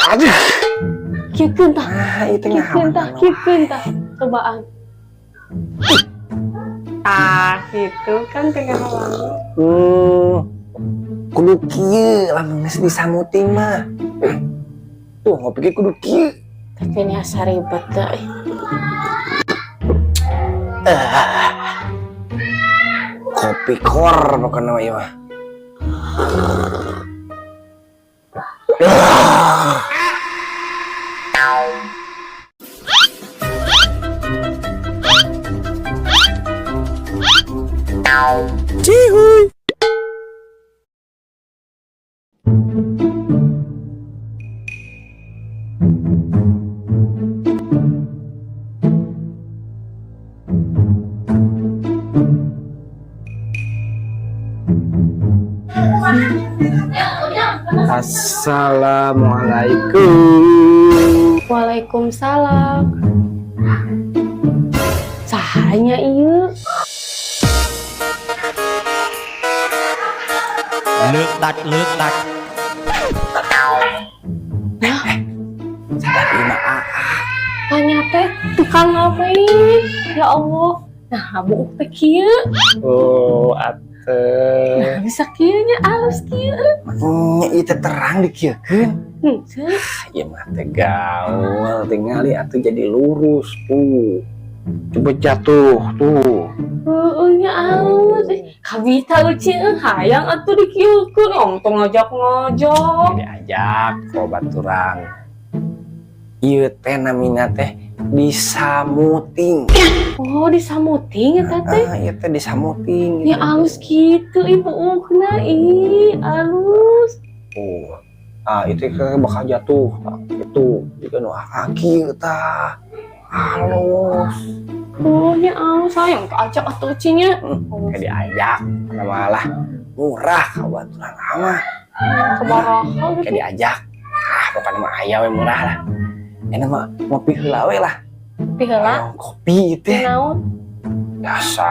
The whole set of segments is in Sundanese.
Aduh. Kieukeun tah. Ah, itu Kieukeun tah, ngahalangan. Kieukeun tah. Cobaan. Ah, gitu kan tengah halangan. Kudu kieu lamun geus disamuting mah. Tuh, ngopi ge kudu kieu. Tapi ini asa ribet teh. Kopi kor pokoknya mah ieu mah. Ah. Cihuy. Assalamualaikum. Waalaikumsalam. Saha nya ieu? លើកដាច់លើកដាច់ Sadar ieu mah ah. Tanya teh tukang ngapain? Ya Allah. Nah, buuk teh kieu. Oh, atuh. Nah, bisa kieu nya, alus kieu. Nya ieu teh terang dikieukeun. Henteu. Ieu mah teh gaul, tingali atuh jadi lurus tuh. Coba jatuh tuh. Heeh nya, alus. Eh, kabita euy, hayang atuh dikieukeun, tong ngajak-ngajak. Diajak ke baturan. Ieu teh namina teh disamuting. Oh, disamuting eta teh. Ah, ieu teh disamuting. Ya alus gitu ibu ukna, ih alus. Oh. Ah, itu kayak bakal jatuh. Nah, itu jika nu kaki tah. Halus. Oh, nya alus, sayang ajak atuh cinya. Kayak diajak, karena malah murah ka baturan mah. Sabaraha Kayak gitu. Diajak. Ah, pokoknya mah aya we murah lah. Enak mah ngopi heula we lah. Piheula. Hayang kopi teh. Naon? Biasa.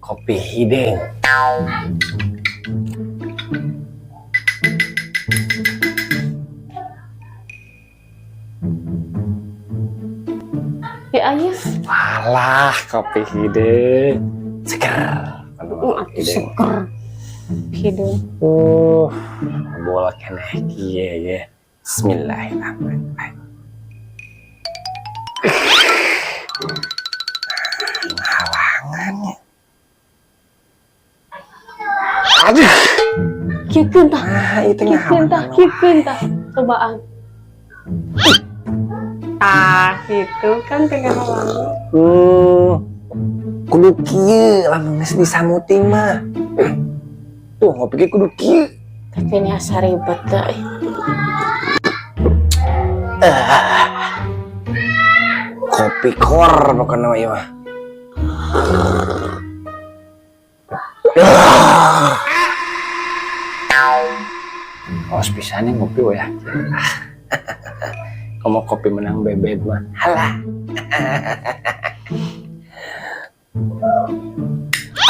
Kopi hideng. Ya ayah. Alah, kopi hideng. Seger. Atuh seger. Hidung. Bola keneh kieu ye. Bismillahirrahmanirrahim. Halangannya. Aduh. Kieukeun tah. Ah, itu Kieukeun tah, ngahalangan. Kieukeun tah. Cobaan. Ah, gitu kan tengah halangan. Kudu kieu lamun geus disamuting mah. Tuh, ngopi ge kudu kieu. Tapi ini asa ribet teh. Kopi kor pokoknya mah ieu mah. Ah. Awas pisan ngopi we ya. Kamu kopi menang bebek mah. Halah.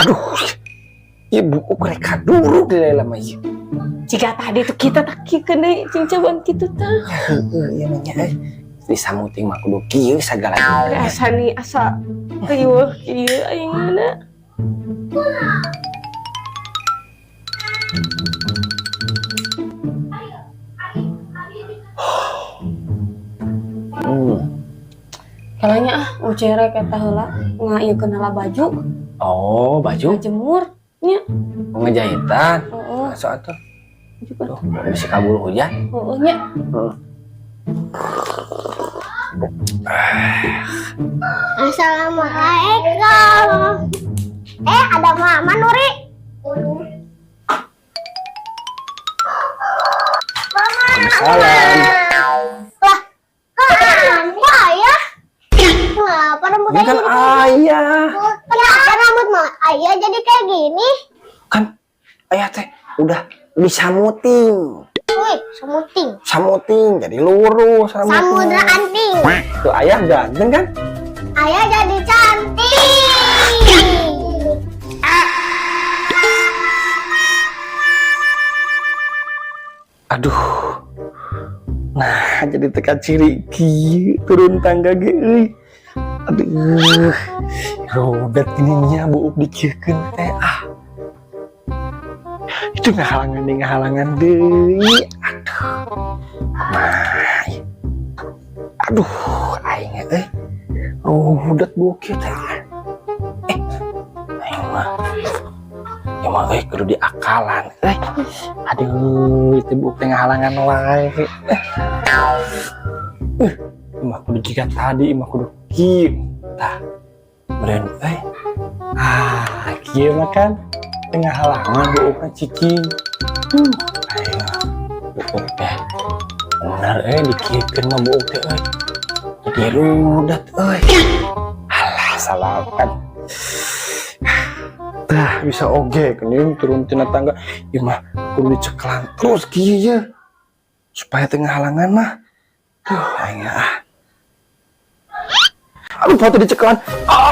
Aduh. Ibu rek kaduruk di dalam ieu. Jika tadi tuh kita tak kieukeun deui cing cobaan kitu tah. Heeh, ieu mah nya eh. Disamuting mah kudu kieu sagala. Asa nih asa riweuh kieu aing. Kalanya ah, ucerek eta heula ngaieukeun heula baju. Oh, baju. Ngajemur nya. Ngejahitan. Heeh. Masuk atuh. Juga. Tuh, bisa kabur hujan. Heeh nya. Heeh. Assalamualaikum. Eh, ada Mama Nuri. Mama. Salam. Lah, kok ayah? Kenapa rambut Ini ayah kan jadi kayak gini? ayah. Kenapa rambut mama ayah jadi kayak gini? Kan ayah teh udah disamuting. Wih, samuting. Samuting jadi lurus rambutnya. Samudra anting. Tuh, ayah ganteng kan? Ayah jadi cantik. Aduh. Nah, jadi teu kaciri kieu turun tangga ge euy. Aduh, rudet ininya buuk dikieukeun teh ah. Itu ngahalangan deui, ngahalangan deui. Aduh. Nah, aduh, aing euy. Rudet buuk kieu teh. Eh, aing mah ya mah euy kudu diakalan euy. Aduh, itu buuk teh ngahalangan wae. Imah kudu jiga tadi, imah kudu kieu. Tah. Meureun euy. Ah, kieu mah kan teu ngahalangan buukna cicing. Aing mah buuk teh. Bener euy dikieukeun mah buuk teh euy. Jadi rudet euy. Alah, salapan. Tah, bisa oge geuning turun tina tangga. Ieu mah kudu dicekelan terus kieu ye. Supaya teu ngahalangan mah. Duh, aing ah. Aduh, foto dicekelan. Ah.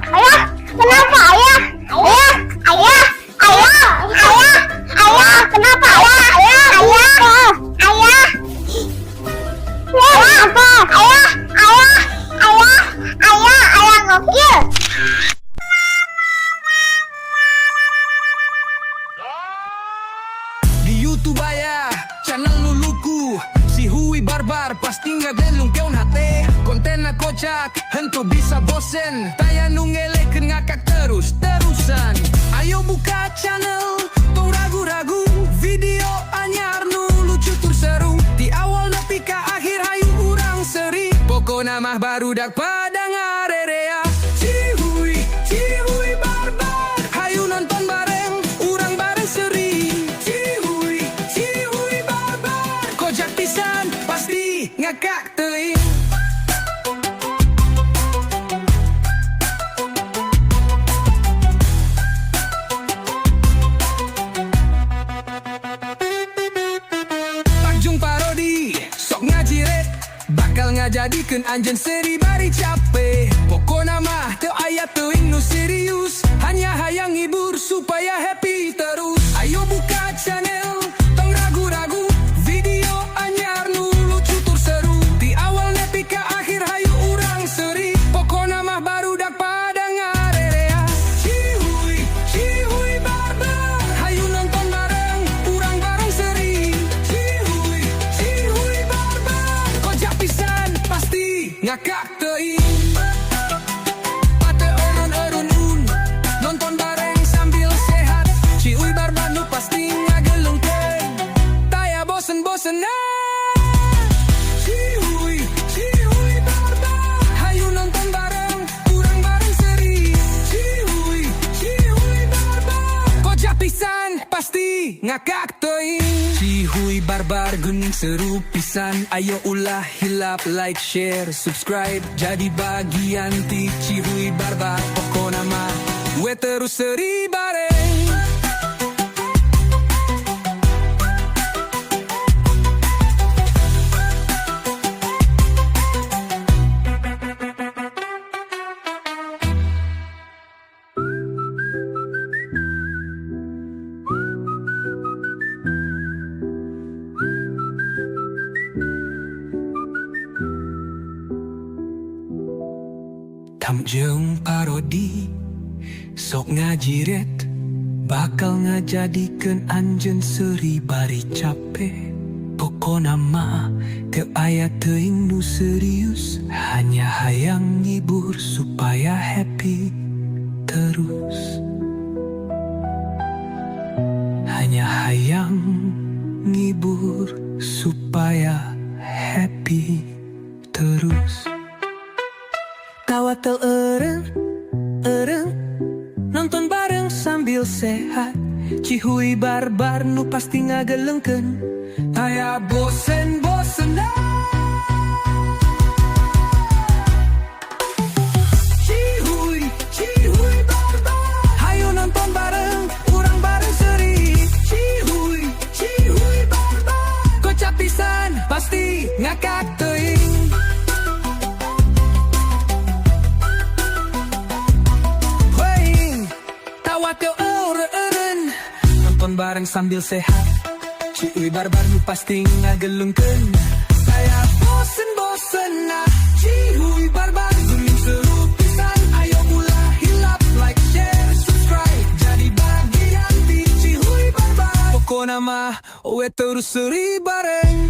Ayah, kenapa ayah? Ayah, ayah, ayah, ayah, ayah, kenapa ayah? Ayah, ayah, ayah. Ayah apa? Ayah, ayah, ayah, ayah, ayah ngokil. Di YouTube aya channel nu lucu. Si Hui Barbar pasti ngagelungkeun hate. Kontenna kocak, henteu bisa bosen. Taya nu ngelehkeun ngakak terus terusan. Ayo buka channel, tong ragu-ragu. Video anyar nu lucu tur seru. Di awal nepi ka akhir hayu urang seri. Pokona mah barudak pada ngarerea. Cihuy, Cihuy Barbar. Hayu nonton bareng, urang bareng seri. Cihuy, Cihuy Barbar. Kocak pisan, pasti ngakak teuing. Takjung parodi, sok ngajiret. Bakal ngajadikeun anjeun seri bari cape. Pokona mah teu aya teuing nu serius. Hanya hayang ngibur supaya happy terus. Ayo buka channel, tong ragu-ragu. Video anyar nu lucu tur seru. Di awal nepi ka akhir hayu urang seri. Pokona mah barudak pada ngarerea. Cihuy, Cihuy Barbar. Hayu nonton bareng, urang bareng seri. Cihuy, Cihuy Barbar. Kocak pisan, pasti ngakak teuing. Pate onon erun un. Nonton bareng sambil sehat. Cihuy Barbar nu pasti ngagelungkeun. Taya bosen-bosen. Cihuy, Cihuy Barbar. Hayu nonton bareng, urang bareng seri. Cihuy, Cihuy Barbar. Kocak pisan, pasti ngakak teuing. Cihuy Barbar geuning seru pisan. Ayo ulah hilap, like, share, subscribe. Jadi bagian ti Cihuy Barbar. Pokona mah we terus seri bareng. Tamjeng parodi, sok ngajiret. Bakal ngajadikeun anjeun seuri bari cape. Pokona mah teu aya teuing nu serius. Hanya hayang ngibur supaya happy terus. Hanya hayang ngibur supaya happy terus. Tawa teu eureun, eureun. Nonton bareng sambil sehat. Cihuy Barbar nu pasti ngagelengkeun. Taya bosen-bosen. Cihuy, Cihuy Barbar. Hayu nonton bareng, urang bareng seri. Cihuy, Cihuy Barbar. Kocak pisan, pasti ngakak teuing. Weng, tawa teu eureun. Nonton bareng sambil sehat. Ciuy Barbar nu pasti ngagelungkeun. Taya bosen-bosen nah, Cihuy Barbar geuning seru pisan. Ayo ulah hilap, like, share, subscribe. Jadi bagian ti Cihuy Barbar. Pokona mah, we terus seuri bareng.